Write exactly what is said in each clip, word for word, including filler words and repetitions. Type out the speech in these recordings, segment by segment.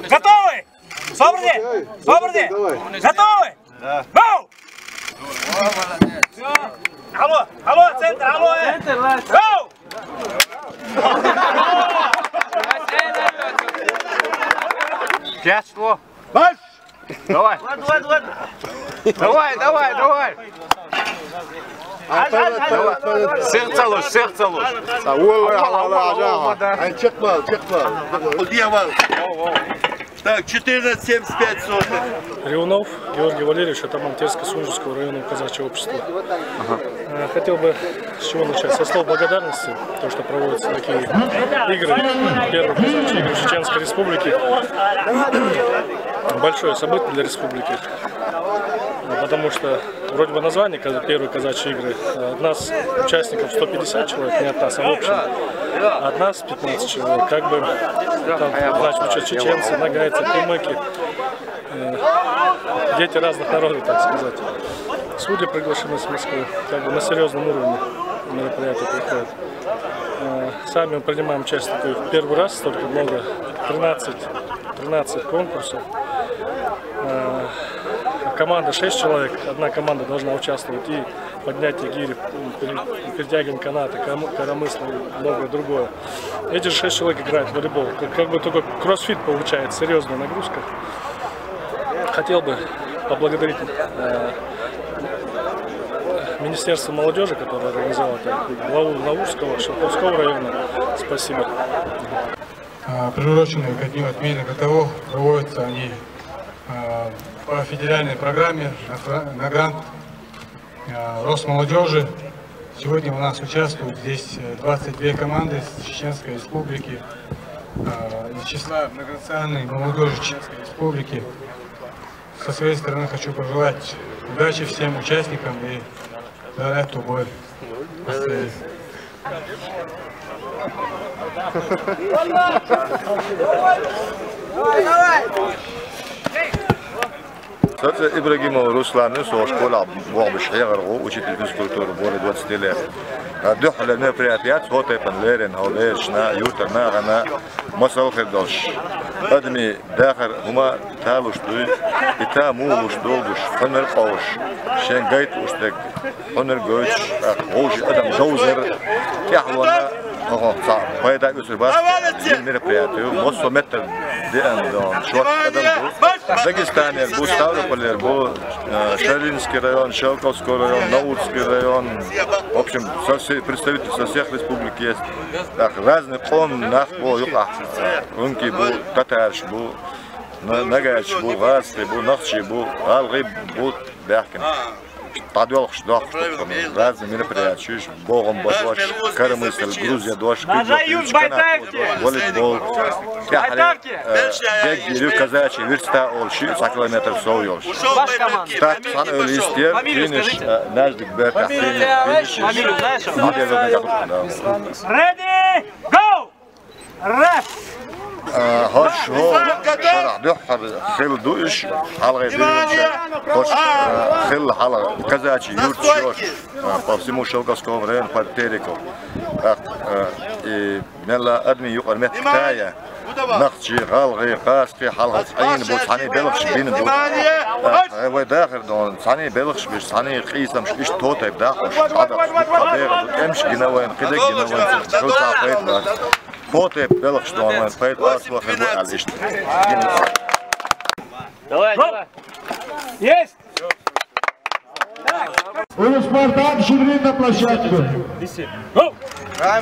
Готовы? Собраны? Собраны? Готовы? Да. Go! Алло, алло, центр, алло, э! Центр, да. Go! Пять слов. Марш! Давай. Давай, давай, давай. Сердце ложь, сердце ложь. Валла, валла, валла, да. Ай, чекмал, чекмал. Диавал. Так, четырнадцать семьдесят пять сотых. Рионов Георгий Валерьевич, атаман Терско-Сунженского районного казачьего общества. Э, Хотел бы с чего начать? Со слов благодарности, то, что проводятся такие игры, первые казачьи игры в Чеченской Республике. Большое событие для республики, потому что вроде бы название, как первые казачьи игры, э, от нас участников сто пятьдесят человек, не от нас, а в общем. От нас пятнадцать человек. Как бы там, значит, учат чеченцы, нагайцы, кумыки. Э, Дети разных народов, так сказать. Судьи приглашены с Москвы, как бы на серьезном уровне мероприятия проходят. Э, Сами мы принимаем участие такой в первый раз, столько много, тринадцать, тринадцать конкурсов. Э, Команда шесть человек, одна команда должна участвовать и поднятие гири, м, пере- перетягивание каната, кому- коромысло и многое другое. Эти же шесть человек играют в волейбол. Как, как бы такой кроссфит получается, серьезная нагрузка. Хотел бы поблагодарить э, Министерство молодежи, которое организовало это, главу Наурского, Шелковского района. Спасибо. А, Приуроченные ко дню отмены ГТО проводятся они а, по федеральной программе на фра- на грант э, Росмолодежи. Сегодня у нас участвуют здесь э, двадцать две команды с Чеченской Республики, э, из числа многонациональной молодежи Чеченской Республики. Со своей стороны хочу пожелать удачи всем участникам и дарать тобой. Саца Ибрагимов Руслан, со школа богбиш хьегар гу, учитель физкультуры, более двадцати лет. Духле мероприятият хотепан лерен, хо лершна, ютарна, гана, масал хирдолш. Адми дахар, хума талуш дуй, и та мулуш долгуш, хунар къош, шен гайт уштег, хунар гойч, гуш адам довзер, тяхлона, ого, ца, пайда юсур бас, мероприятие, вот сто метр, де андон, шот адам ду. Дагестанер бу, Ставрополер бу, э, Шерлинский район, Шелковский район, Наурский район. В общем, со всей, представители со всех республик есть. Так, разный къом нах бу, юкъа. Унки бу, татарш бу, на- нагайш бу, гъазты бу, нахчи бу, гъалгъи бу, бяхкин. Тадвелхш, дохш, разные мероприятия, чуш, богом бодош, карамысл, Грузия дош, Даже кыдош, юг чкана байтарки. Волейбол, тяхли, Байтарки. Э, бег, юрю, казачий, верста олши, ца километр сов ёлш. Ваш команда. Так, сан өлистер, Фамилию финиш, скажите. Э, наждик бер, Фамилия, финиш, фамилию знаешь? Надежда Николаевна. Ready, go! Раз! Э, Хош, хо, шарах, дюххар, хил душ, халгы душ, хош, э, хил халгы, казачий, юрт шош, э, по всему Шелковскому району под Тереков. Так, э, и мелла адми юкъар мет ктая. Нахчи, гъалгъи, къаски, халгъас, айн бу, цани белгш бин бу. Э, вай дахар дон, цани белгш биш, цани къисам ш-, иш тотайб дахуш, адакъ бу, бегъ бу, эмш гина вайн, къиде гина вайн, шо са пайд ба. Тотайб белгш дон вайн, пайд ас ва хир бу ал иш. Давай, давай. Есть! Улус Спартак, шевелить на площадку.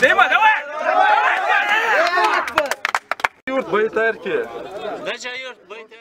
Дима, давай! Юрт байтарки. Дача юрт байтарки.